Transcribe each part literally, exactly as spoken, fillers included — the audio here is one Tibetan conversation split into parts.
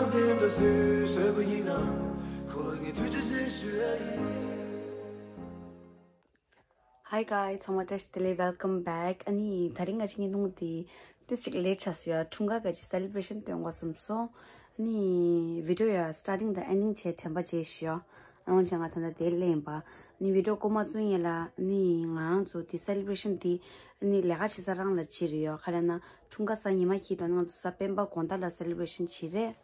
Hi guys, ཚང་མ་བཀྲ་ཤིས་བདེ་ལེགས། Welcome back. ཨ་ནི་དེ་རིང་ང་ཅིག་བརྙན་ཐུང་འདི་ཏིས་ཅིག་ལེཊ་ཆགས་སོང་ཡ། འཁྲུངས་སྐར་ག་ཅིག་སེ་ལི་བྷི་རེ་ཤན་སྟོན་དགོས་བསམ་སོང་། ཨ་ནི་བི་ཌི་ཡོ་ཡ་སི་ཊར་ཊིང་དང་ཨེན་ཌིང་བྱས་དྲན་པ་བརྗེད་ཤག་ཡ། ཨ་ནི་ང་ད་ལྟ་དེ་ལ་ཡིན་པ། ཨ་ནི་བི་ཌི་ཡོ་སྐུ་མ་བཙུན་ཡ་ལ། ཨ་ནི་ང་རང་ཚོ་དེ་སེ་ལི་བྷི་རེ་ཤན་དེ་ཨ་ནི་ལས་ཀ་བྱེད་ས་རང་ལ་བྱེད་རེད་ཡ། ག་རེ་ན་འཁྲུངས་སྐར་གཟའ་ཉི་མ་གི་དོན་ང་ཚོ་གཟའ་སྤེན་པ་དགོང་དག་ལ་སེ་ལི་བྷི་རེ་ཤན་བྱེད་རེད།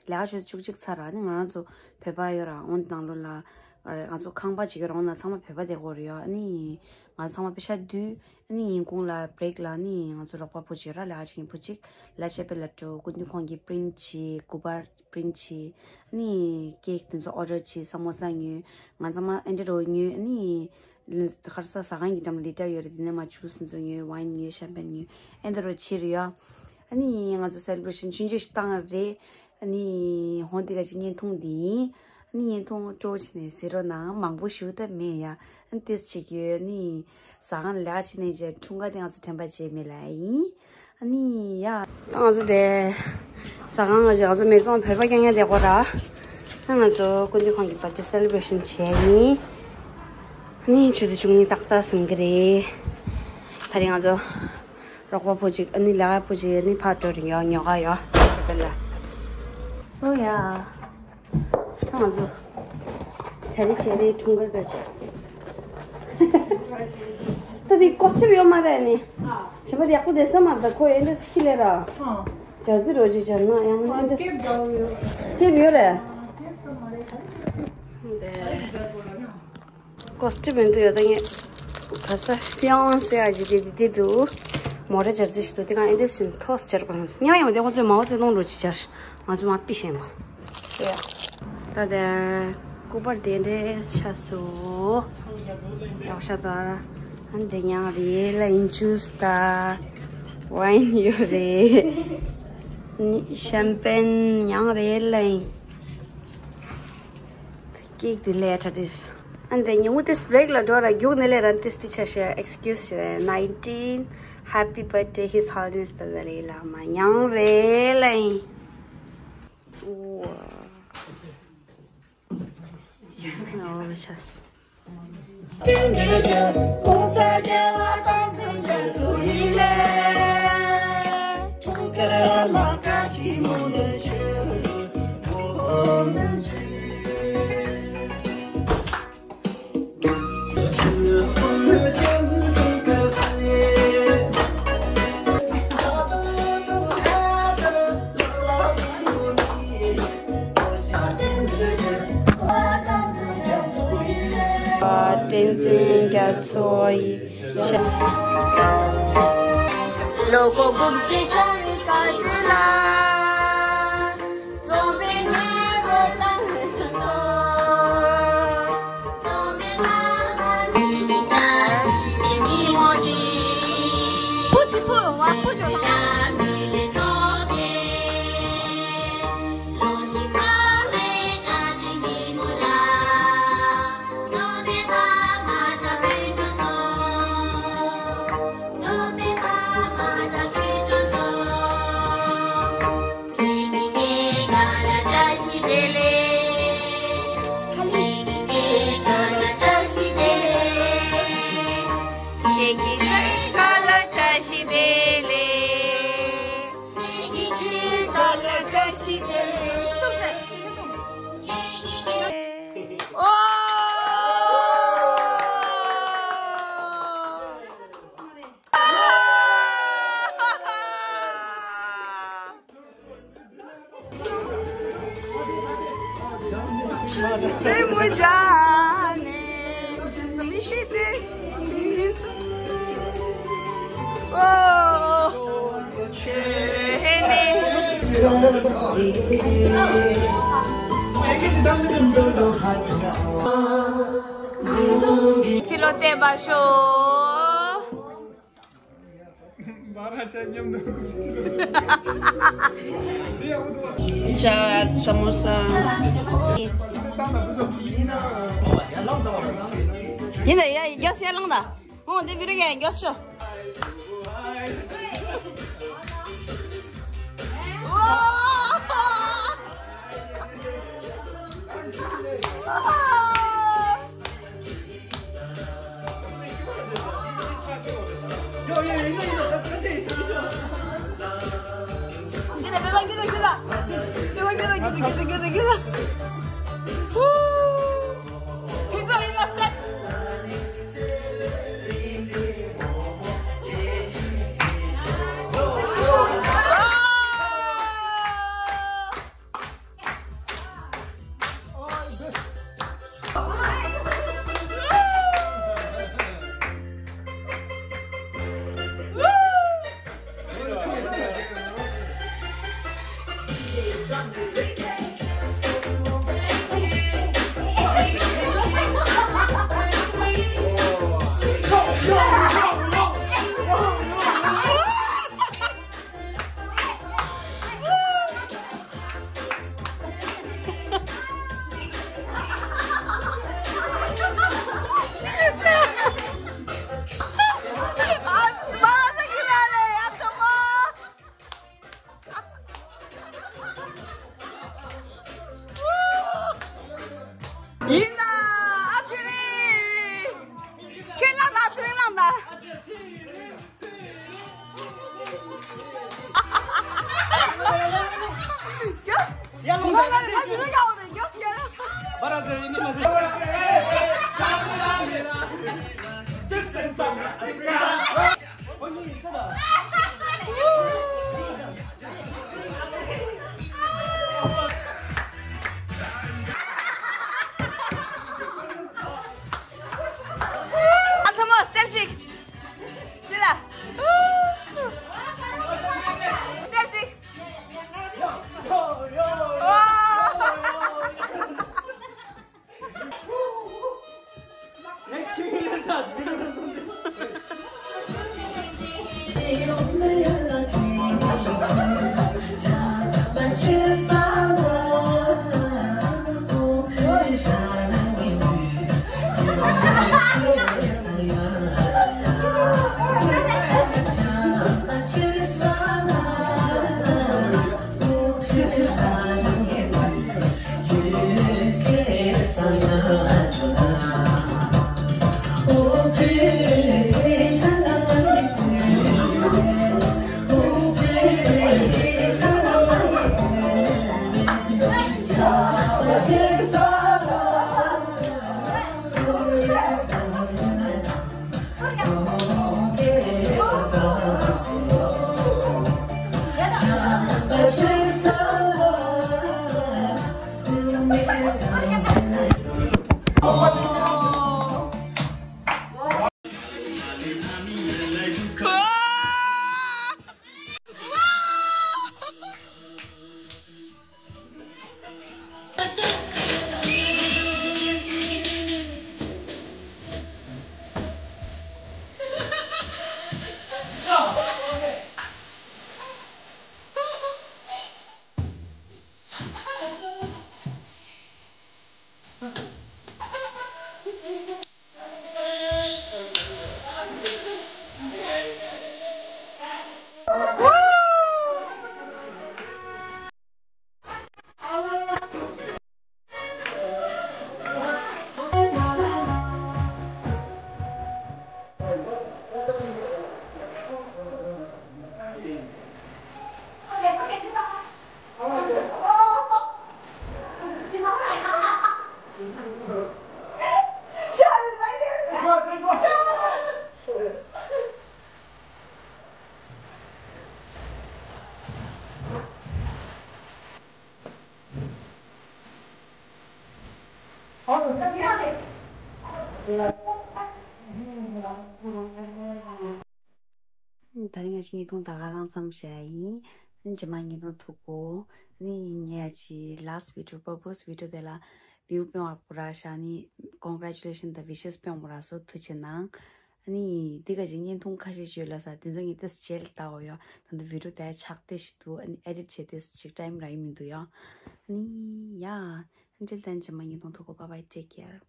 ལས་ཀ་ཞོ་བཅུ་གཅིག་ཚར་ར། ཨ་ནི་ང་རང་ཚོ་བོད་པ་ཡོད་ར། འོན་ནང་ལོ་ལ་ང་ཚོ་ཁང་པ་ཅིག་ཡོད་ར། འོན་ན་ཚང་མ་བོད་པ་དེ་གོ་རེད་ཡ། ཨ་ནི་ང་ཚང་མ་པེ་ཤ་བསྡུས། ཨ་ནི་ཉིན་གུང་ལ་བྷི་རེག་ལ་ཨ་ནི་ང་ཚོ་རོགས་པ་བུ་ཅིག་ཡོད་ར། ལས་ཀ་བྱེད་མཁན་བུ་ཅིག་ལ་ཆེ་པེ་ལ་འགྲོ། སྐུ་མདུན་ཁོང་གིས་པི་རིན་ཊི་བྱེད། སྐུ་པར་པི་རིན་ཊི་བྱེད། ཨ་ནི་ཀེག་དེ་ཚོ་ཨོ་ཌར་བྱེད། ས་མོ་ས་ཉོས། ང་ཚང་མ་ཨེ་འདྲ་རོ་ཉོས། ཨ་ནི་ཁར་ས་ཟ་ཁང་གི་འགྲམ་ལི་ཊར་ཡོད་རེད། དེ་ནས་མ་ཇུས་དེ་ཚོ་ཉོས། ཝའིན་ཉོས། ཤམ་པེན་ཉོས། ཨེ་འདྲ་རོ་བྱེད་རེད་ཡ། ཨ་ནི་ང་ཚོ་སེ་ལི་བྷི་རེ་ཤན་ཆུང་ཆུང་ཞིག་བཏང་རེད། ཨ་ནི་ཧོན་དེ་ག་ཅིག་བརྙན་ཐུང་འདི་ཡིན། ཨ་ནི་བརྙན་ཐུང་སྤྲོ་བྱས་ནས་གཟིགས་རོགས་གནང་། མང་པོ་ཞུ་ཐབས་མེད་ཡ། ཨ་ནི་ཏིས་ཅིག་ཡོད། ཨ་ནི་ཟ་ཁང་ལ་ལས་ཀ་བྱེད་ནས་བྱས་འཁྲུངས་སྐར་དེ་ང་ཚོ་དྲན་པ་བརྗེད་མེད་ལ་ཡིན། ཨ་ནི་ཡ། ད་ང་ཚོ་དེ་ཟ་ཁང་ང་ཚོ་མེ་ཙོང་བོད་པ་རྐྱང་རྐྱང་དེ་གོ་ར། ད་ང་ཚོ་སྐུ་མདུན་ཁོང་གི་བར་ཐི་ཌེ་སེ་ལི་བྷི་རེ་ཤན་བྱས་ཡིན། ཨ་ནི་ཆུ་ཚོད་བཅུ་གཉིས་ཏག་ཏག་ཟིན་གི་རེད། ད་རེས་ང་ཚོ་རོགས་པ་བུ་ཅིག་ཨ་ནི་ལས་ཀ་བུ་ཅིག་ཨ་ནི་ཕར་འགྲོ་རིན་ཡོད། ཉོ་ག་ཡོད་ཤེ་པེ་ལ། སོ་ཡ། ད་ང་ཚོ་ད་རེས་བྱས་རེད། འཁྲུངས་སྐར་ག་ཅིག་ད་དེ་ཀོ་སི་ཊིམ་ཡོད་མ་རེད་ནི། ཞེ་པོ་དེ་ཡག་པོ་བསྡད་ས་མ་རེད། ད་ཁོ་ཨེ་འདྲ་ཤི་ལེ་ར། སྦྱར་རྩི་རོ་ཅིག་སྦྱར་ན་ཡང་ཨེ་འདྲ་ཊེབ་ཡོད་རེད། ཀོ་སི་ཊིམ་མི་འདུག་ཡོད་ད། ངས་ག་ས་ཧྥི་ཡང་ཝང་སེ་ཨ་ཇི་དེ་དེ་དེ་འདུག་མོ་ར་སྦྱར་རྩི་ཞིག་འདུག་དེ་གང་ཨེ་འདྲ་ཞིག་ཐོག་སྦྱར་དགོས་སམ། ཉམས་ཡང་དེ་ཁོ་ཚོས་མའོ་ཙེ་ཏུང་རོ་ཅིག་སྦྱར། ང་ཚོ་མ་པི་ཤེས་པ། ད་དེ་སྐུ་པར་དེ་འདྲས་ཆགས་སོང་། ཡག་ཤ་ད། ཨ་འདི་ཉང་རེད་ལ་ཡིན། ཇུས་ད། ཝའིན་ཡོད་རེད། ཤམ་པེན་ཉང་རེད་ལ་ཡིན། ཀེག་དེ་ལས་ཁྲ་དེ། ཨ་འདི་ཉིན་མོ་དེ་བྷི་རེག་ལ་འགྲོ་ར། རྒྱུགས་ནས་ལས་ར་དེ་སྟི་ཆ་ཤ་ཨེག་སི་ཀིའུ་སི་ནའིན་ཊིན། Happy birthday His Holiness Dalai Lama ཉང་རེད་ལ་ཡིན། ཨོ་ཤ་སི། བསྟན་འཛིན་རྒྱ་མཚོ་ཡི་ཞབས། ལོ་འཁོར་དགུ་བཅུ་གང་བའི་སྐབས་དེ་ལ། ཕྱི་ལོགས་བལྟས་པ་ཤོག་ཇ་ས་མོ་ས། ཡིན་ད་ཡ་ཡིན། རྒྱ་སེ་ལང་ད། ཨོ་འདི་བི་རི་ག་ཡིན། རྒྱ་ཤོ། ཡིན་ན། ཨ་ཚེ་རིང་། ཁྱེད་ལ་ན་ཚེ་རིང་ལ་ན། ཡ། ང་ལ་ང་ཡུ་རོ་ཡ་འོ་རེ་ཡོ་སི་ཡ། This is South Africa. ཨ་ཚ་མོ་སྟེབ་ཅིག་ཤི་ལ། སྟེབ་ཅིག་ད་རིང་ང་ཅིག་བརྙན་ཐུང་ད་ག་རང་ཙམ་བྱས་ཡིན། རྗེས་མ་བརྙན་ཐུང་ཐུག་གོ། ནི་ངས་ཅི་last video purpose video དེ་ལ་view སྤེལ་བ་པོ་ར་ཤ་ནི་congratulation དང་wishes སྤེལ་བ་ར་སོ་ཐུགས་རྗེ་གནང་། ནི་འདི་ག་ཅིག་བརྙན་ཐུང་ཁ་ཤས་བརྗོད་ལ་ས་དེ་ཚོ་ངས་དེ་རྗེས་ལ་ལྟ་འོ་ཡོ། ད་ལྟ་video དེ་ཆགས་དེ་ཞིག་འདུག་ཨ་ནི་edit བྱེད་དེ་ཅིག་time རག་གི་མི་འདུག་ཡོ། ནི་ཡ། འབྲེལ་ལྡན་རྗེས་མ་བརྙན་ཐུང་ཐུག་གོ། Bye bye, take care.